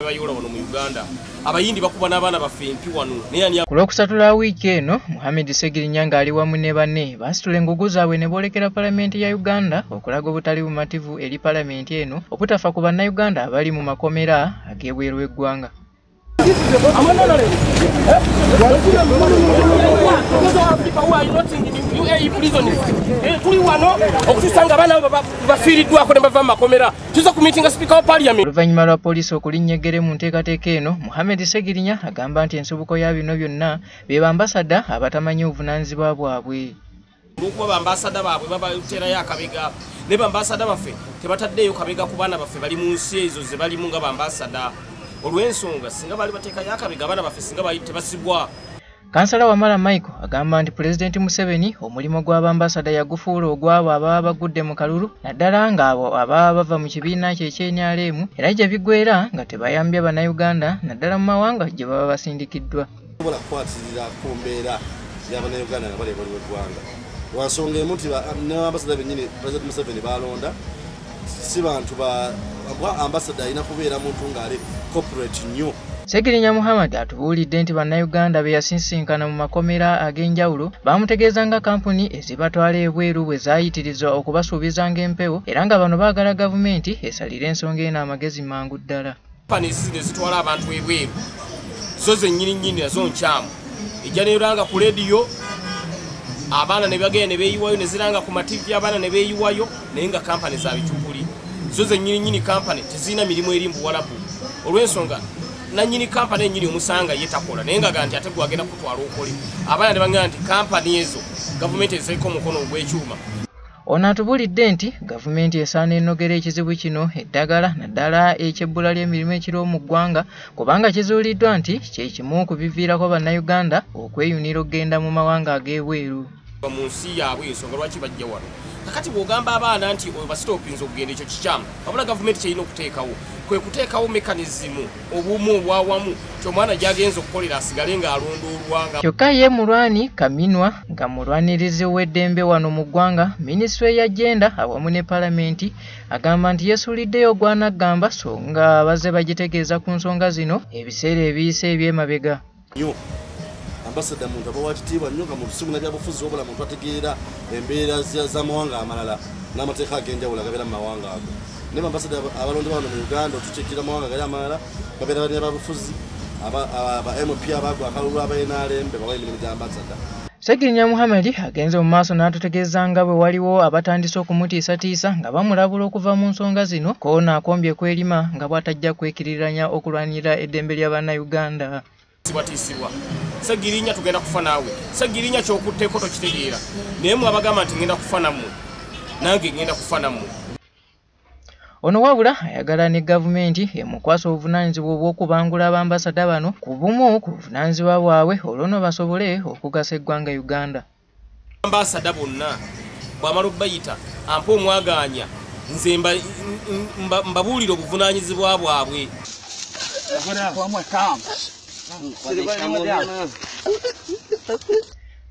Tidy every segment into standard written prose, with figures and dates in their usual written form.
Bayola wano mu Uganda abayindi bakuba n'abaana baffe empi wano. Ku Lwokusatu lwa wiiki eno, Muhammed Ssegirinya ng'ali wamu ne banne baasitula engugu zaabwe ne boolekera Palamenti ya Uganda okulaga obutali bumativu eri Palamenti eno obutafa ku bannayuganda abali mu makomera ag'ebweru w'eggwanga. Tuli wano okutuusa nga abaana bafiiriddwako ne bava mu makomera tuza ku miitinga sipiika wa Parliament. Oluvannyuma lwa poliisi okulinnya eggere mu nteekateeka eno, Muhammed Ssegirinya agamba nti ensibuko ya bino byonna be bambasada abatamanyi obuvunaanyizibwa bwabwe. Olw'okuba bambasada baabwe babateerayo akabega ne bambasada baffe tebataddeeyo kabega ku baana baffe bali mu nsi ezo ze balimu nga bambasada. Olw'ensonga singa baali bateekayo akabega abaana baffe singa baali tebasibwa. Kansala Wamala Michael agamba nti Pulezidenti Museveni omulimu gw'abambasada yagufuula ogw'abo ababa bagudde mu kalulu naddala ng'abo ababa bava mu kibiina kye eky'NRM era gye biggweera nga tebayambye bannayuganda naddala mu mawanga gye baba basindikiddwa. Sobola kukwatirira ku mbeera y'abannayuganda nga bali ebweru w'eggwanga. Lwa nsonga emu nti n'abambasada bennyini Pulezidenti Museveni balonda si bantu ba ambasada alina kubeera muntu ng'ali corporate nnyo. Ssegirinya Muhammad atubuulidde nti bannayuganda be yasisinkana mu makomera ag'enjawulo baamutegeeza nga kampuni ezibatwala ebweru bwe zaayitirizwa okubasuubizanga empewo era nga bano baagala gavumenti esalire ensonga eno amagezi mangu ddala. Kampani zino ezitwala abantu ebweru zo zennyini nnyini nazo nkyamu. Ejja n'eranga ku leediyo abaana ne bagenda ne beeyiwayo ne ziranga ku mativi abaana ne beeyiwayo naye nga kampani za bicupuli. Zo zennyini nnyini kampani tezirina mirimu eri mu Buwalabu. Olw'ensonga nannyini kampani ennyini omusanga ye takola naye nga nti ate gwagenda kutwala okole. Abaana ne bagamba nti kampani ezo gavumenti eziseeko omukono ogw'ekyuma. Ono atubuulidde nti gavumenti esaana enogera ekizibu kino eddagala naddala eky'ebbula ly'emirimu ekiriwo mu ggwanga kubanga kizuuliddwa nti kye kimu ku biviirako bannayuganda okweyunira okugenda mu mawanga ag'ebweru. Mu nsi yaabwe ensonga lwaki bajja wano. Kakati bw'ogamba abaana nti oyo basitopinza okugenda ekyo kikyamu, wabula gavumenti kyerina okuteekawo kwe kuteekawo mekanizimu obumu obwawamu nti omwana gy'agenza okukolera asigale ng'alondoolwa. Kyokka ye Mulwani Kaminwa nga mulwanirizi w'eddembe wano mu ggwanga, minisitule ya Gender awamu ne Palamenti agamba nti yeesuuliddeyo ogwanaggamba so nga bazze bagitegeeza ku nsonga zino ebiseera ebiyise eby'emabega. Ambasada muntu aba wa kitiibwa nnyo nga muntu si munnabyabufuzi wabula muntu ategeera embeera z'amawanga amalala n'amateeka ag'enjawulo agabeera mu mawanga ago. Naye bambasada abalondebwa wano mu Uganda otukiikirira amawanga gali amalala babeera bannabyabufuzi aba MP abaagwa akalulu aba NRM be bawa emirimu gya ambasada. Ssegirinya Muhammad agenze mu maaso n'atutegeeza nga bwe waliwo abatandise okumutiisatiisa nga bamulabula okuva mu nsonga zino koona akombye kwerima nga bw'atajja kwekiriranya okulwanirira eddembe lya bannayuganda. Tiisibwa Ssegirinya tugenda kufa naawe. Ssegirinya ky'okutteko tokitegeera naye mwe abagamba nti ngenda kufa nammwe nange ngenda kufa nammwe. Ono wabula ayagala ne gavumenti emukwasa obuvunaanyizibwa obw'okubangula abambasada bano ku bumu ku buvunaanyizibwa bwabwe olwo nno basobole okugasa eggwanga Uganda. Ambasada bonna bw'amala obbayita ampa omwagaanya nze mbabuulire obuvunaanyizibwa bwabwe.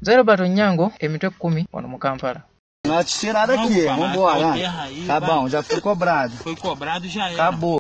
Nze Robert Onyango, emitwe 10 wano mu Kampala. Nós tiraram aqui, vambora. Tá bom, já foi cobrado. Foi cobrado, já era. Acabou.